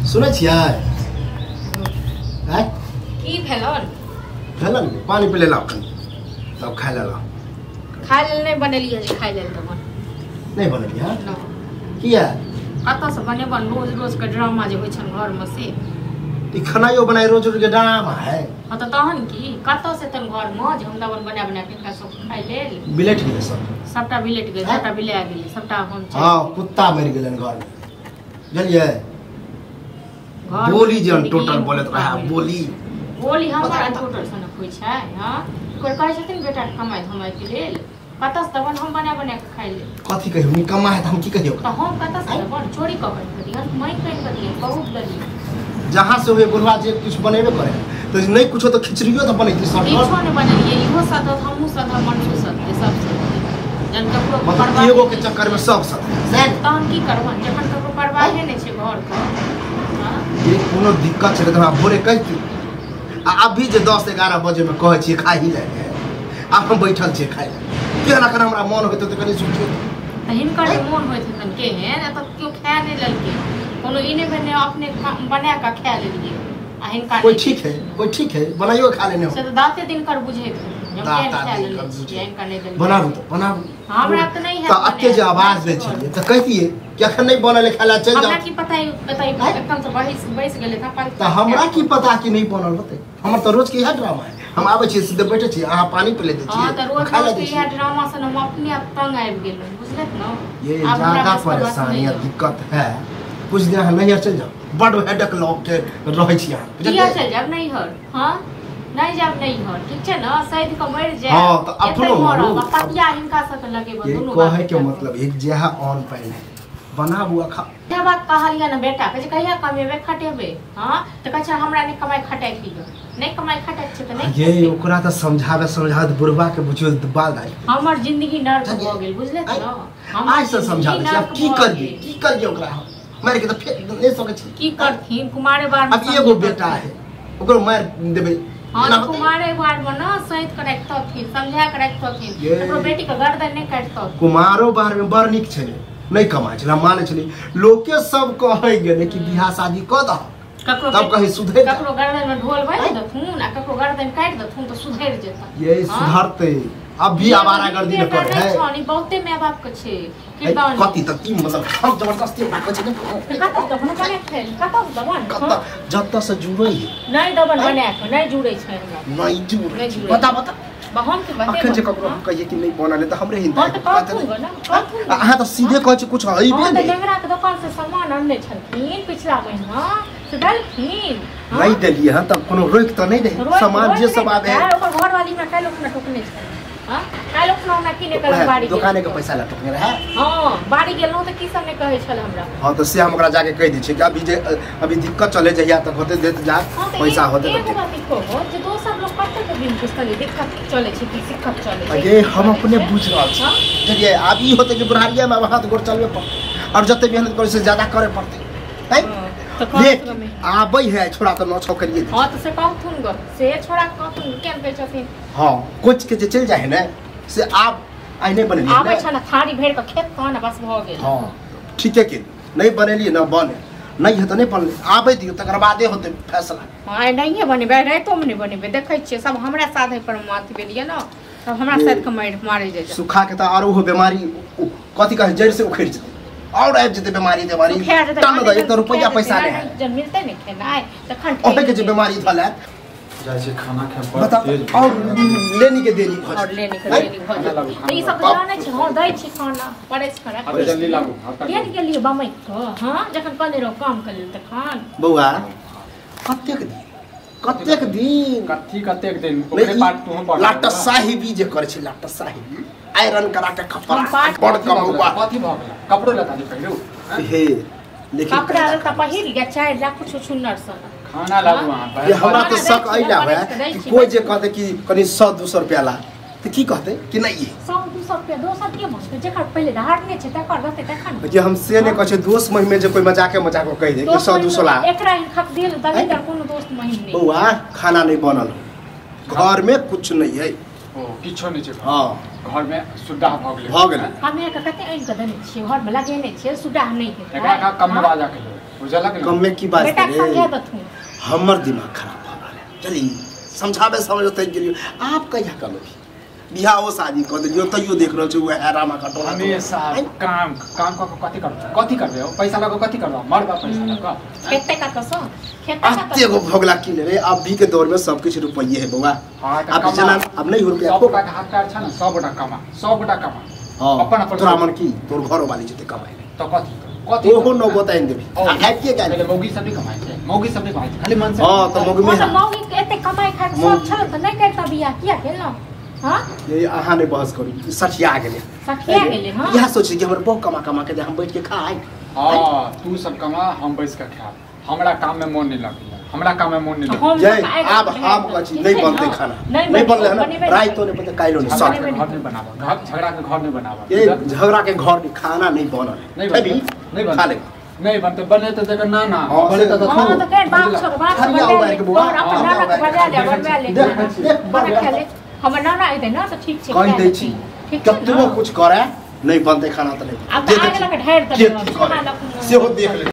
सुनै छियै आँय की भेलन भेलन पानी पी लेलहुँ तब खाय लेलहुँ। खाय लेल नहि बनेलियै जे खाय लेल तब नहि बनेलियै हँ किया कतऽसँ बनेबन रोज रोज के ड्रामा जे होइ छनि घरमे से ई खानायो बनाय रोज रोज के ड्रामा है। हाँ तऽ तहन की कतऽसँ एतन घरमे जे हम दबन बना बना के हिनका सब खाय लेल बिलट गेलै सब सबटा बिलट गेलै सबटा बिला गेलै सबटा हम। हाँ कुत्ता मरि गेलन घरमे बुझलियै बोली जे टोटल बोलैत रहा बोली बोली हमर टोटल सनक होइ छै। हाँ कोइ कहै छथिन बेटा कमाइ धमाइ के लेल कतऽसँ देबन हम बना बना के खाइ लेल कथी कहियौ निकम्मा है तऽ हम की कहियौ तऽ हम कतऽसँ देबन चोरी कऽ कऽ दिहन माँगि कऽ दिहन बहुत गरीब जहाँ से हुए बुढ़वा जे किछु बनेबे करे तऽ नहि कुछो तऽ खिचड़ियो तऽ बनैती सब किछो नहि बनेलियै इहो सदत हमहूँ सदत मनसू सदत सब सदत जन ककरो परवाह एगो के चक्कर में सब सदत तहन की करबन जखन ककरो परवाहे नहि छै घर के। ये कोनो दिक्कत छै तऽ हमरा भोरे कहिती आ अभी जे 10-11 बजे में कहै छियै खाही लए आब हम बैठल छियै खाइ लए केहन अखन हमरा मन होइत तऽ कनि सोचियौ तऽ हिनकर जे मोन होइत हेतनि केहन एतऽ केओ खाए नहि लेलकै कोनो ई नहि भेलै अपने बना कऽ खा लेलियै आ हिनका कोई ठीक है कोई ठीक है बनाइयो खा लेने हो से तऽ दाते दिनकर बुझैत बनाबू तऽ बनाबू हमरा तऽ नहि तऽ अते जे आवाज दै छलियै तऽ कहितियै कि अखन नहि बनल खाय लए चलि जाउ। हमरा की पता एकदम से बैस गेलै तऽ हमरा की पता कि नहि बनल होतै हमर तऽ रोज के इएह ड्रामा है। हम आबै छियै सीधे बैठे छियै अहाँ पानी पी लै छियै। हां तऽ रोज रोज के इएह ड्रामा से हम अपने आप तंग आबि गेलहुँ बुझलक न। ये ज्यादा परेशानी आ दिक्कत है कुछ दिन अहाँ नैहर चलि जाउ बड हेडक लऽ के रहै छी अहाँ किया चलि जायब नैहर। हाँ नहीं जायब नैहर ठीक छै न सैद के मरि जायब। हां तऽ अपनो मरू पतिया हिनका सबके लगेबो दुनू कहै के मतलब एक जेहा ऑन पानि है बनाबू आ खा। इएह बात कहलियै ने बेटा के जे कहिया कमेबै खटेबै। हाँ तऽ कहै छै हमरा नहि कमाइ खटाइ के यऽ नहि कमाइ खटाइ छै तऽ नहि ये ओकरा तऽ समझाबे समझाबे बुढ़वा के बुझियो बाल दाइ हमर जिंदगी नर्क भऽ गेल बुझले न। आइ से समझाबै छी आब की करियै की करियै ओकरा हम मारि के तऽ फेर नहि सकै छी की करथिन कुमारे बार अब एगो बेटा है ओकरो मारि देबै। हाँ तो कुमारे बार में ना सहित के रखतथिन समझा के रखतथिन ककरो बेटी के गर्दन नहीं काटतथिन। कुमारो बार में बड़ नीक छलै नहीं कमाइ छलै हम मानै छलै लोके सब कहै गेलै कि बियाह शादी कऽ दह ककरो तब कहीं सुधरि ककरो गर्दन में ढोल बान्हि देथुन आ ककरो गर्दन काटि देथुन तऽ सुधरि जेतै। ये सुधरतै अब भी आवारागर्दी न करे है नहीं बहुते माय बाप के छै कथी तऽ की मतलब हम जबरदस्ती ओकरा कहै छै कतऽ दबन बना के कतऽ दबन कतऽ जतऽ से जुड़ै नहीं दबन बना के नहीं जुड़ै छै हमरा नहीं जुड़ै बता बता हम के बतेबै अखन जे ककरो हम कहिए कि नहीं बनल तऽ हमरे हिंदा तऽ अहाँ तऽ सीधे कहै छी कुछ हइबे नहीं। लेंगड़ा के दुकान से सामान आनने छलखिन पिछला महीना से देलखिन नहीं देलियै हन तब कोनो रोकि तऽ नहीं दे सामान जे सब आबे ओकर घरवाली हमरा काल्हि ओकरा टोकने छलै। हां काल्हि ओकरा हमरा की ने कल बाड़ी दुकाने के पैसा ला टोकने रहे। हां बाड़ी गेलहुँ तऽ की सब ने कहै छल हमरा। हां तऽ से हम ओकरा जाके कहि दै छियै कि अभी जे अभी दिक्कत चले जहिया तक होते देत जा पैसा होते एगो बात कहू जे दोसर लोग कते के बिन पुछतली दिक्कत चले छै की सिक्कत चले छै ये हम अपने बुझ रहल छी बुझलियै। आब ई होते कि बुढ़ारिया में आब हाथ गोड़ चलबे पड़तै और जते मेहनत करै से ज्यादा करे पड़तै लेकिन आबै है छोड़ा तऽ 9-6 करिए। हां तऽ से कहथुन ग से छोड़ा कहथुन केन कहै छथिन। हां कुछ के जे चलि जाइ है ने से आब आइ नहि बनेलियै आबै छै ने थारी भरि के खेत तहन बस भऽ गेल। हां ठीके के नहीं बनेलियै न बने नहीं है तऽ नहीं बनलै आबै दियौ तकर बादे होतै फैसला। हां आइ नहिए बनेबै रातिओमे नहि बनेबै देखै छियै सब हमरा साधे पर माथ भेलियै ने सब हमरा साथ के मारि मारै जाइ छै सुखा के तऽ आरो ओहो बेमारी कथी कहै जड़ि से उखड़ि जेतै और आबि जेतै बीमारी तेमारी टन दऽ एक रुपैआ पैसा नहि है जब मिलतै ने खेनाइ तखन ओहि के जे बीमारी धऽ लेत जाइ छै खाना खाय पर बता और लेनी के देनी भऽ और लेनी के देनी भऽ जेतै। ई सब जानै छै। हां दै छी खाना पड़ै छै खाना अरे जल्दी लागू केन गेलियै बमैक कऽ। हां जखन कहने रहो काम कऽ लेल तखन बौआ कतेक दिन कतेक दिन कथी कतेक दिन ओकरे पाट तू पढ़ लाटा साहिबी जे करै छै लाटा साहिबी आयरन करा के कपड़ा बड़ कम हुआ कथी भऽ गेल कपड़ो लता जे पहिरू हे लेकिन कपड़ा लता पहिर लिया 4 लाख कुछ सुन्नर सन खाना लागू अहाँ ये हमरा तऽ शक अइला है कि कोई जे कहते कि कनि 100-200 रुपया ला तऽ की कहते कि नहीं 100-200 रुपया दोसर के मस्त जेकर पहिले धारने छै तकर रहते तखन जे हम से नहि कहै छै दोस्त महिमे जे कोई मजाके मजाक कहि दे कि 100-200 ला एकरा खक देल दलिदर कोनो दोस्त महिम नहीं। बौआ खाना नहीं बनल घर में कुछ नहीं है ओ किछो नहीं छै। हां घर में सुड्डाह भऽ गेलै भऽ गेलै हमे के कते आनि के देने छियै घर में लगेने छियै सुड्डाह नहीं हेतै एकरा का कम बाजा के बुझलक ना कम में की बात बेटा के समझा दथुन। हमर दिमाग खराब भ रहल है। चली समझाबे समझते गेलियो आप कहिया कमेबी बियाह ओ शादी क देलियो तैयो देख रहल छी वएह रामा का टोला। हमेशा काम काम क कथि करबे कथि करबे पैसा लग कथि करबे मरबा पैसा लग खेते का कसो खेते का अते गो भोगला की लेबे अभी के दौर में सब किछ रुपये है बौआ। अब जना अब नहीं रुपया सब गोटा के हाथ पैर छ न सब गोटा कमा सब गोटा कमा। हां अपन अपन तोरा मन की तोर घर वाली जते कमाए त कथि कथि ओहो न बताइन देबी आ खाइ के पहिले मौगी सब नहीं कमाइ छै मौगी सब नहीं कमाइ छै खाली मन से। हां त मौगी में मौगी के एते कमाइ खाइ के सब छल त नहीं करता बियाह किया केलौ। हां ये अहाँ नहीं बहस करू सठिया गेलै सठिया गेलै। हां इहा सोची कि हमर बहु कमा कमा के दे हम बैठ के खाइ। हां तू सब कमा हम बैस के खाब हमरा काम में मन नहीं लगैया हमरा काम में मन नहीं लगैया। जय आब हम कछि नहीं बनते खाना नहीं बनले ना राइतो नहीं बनते काइलो नहीं सब घर नहीं बनाबो झगड़ा के घर नहीं बनाबो। ये झगड़ा के घर में खाना नहीं बनल नहीं नहीं खा ले नहीं बनते बने तो देख ना ना बने तो हां त के बाप छोड़ बाप बना ले और अपन नाना के बजा ले बनवा ले देख बना ले हमर नाना एते ना त ठीक छै कहि दै छी कतबो कुछ करे नहीं बनते खाना त नहीं अब आगे लके ढेर त सेहो देख ले।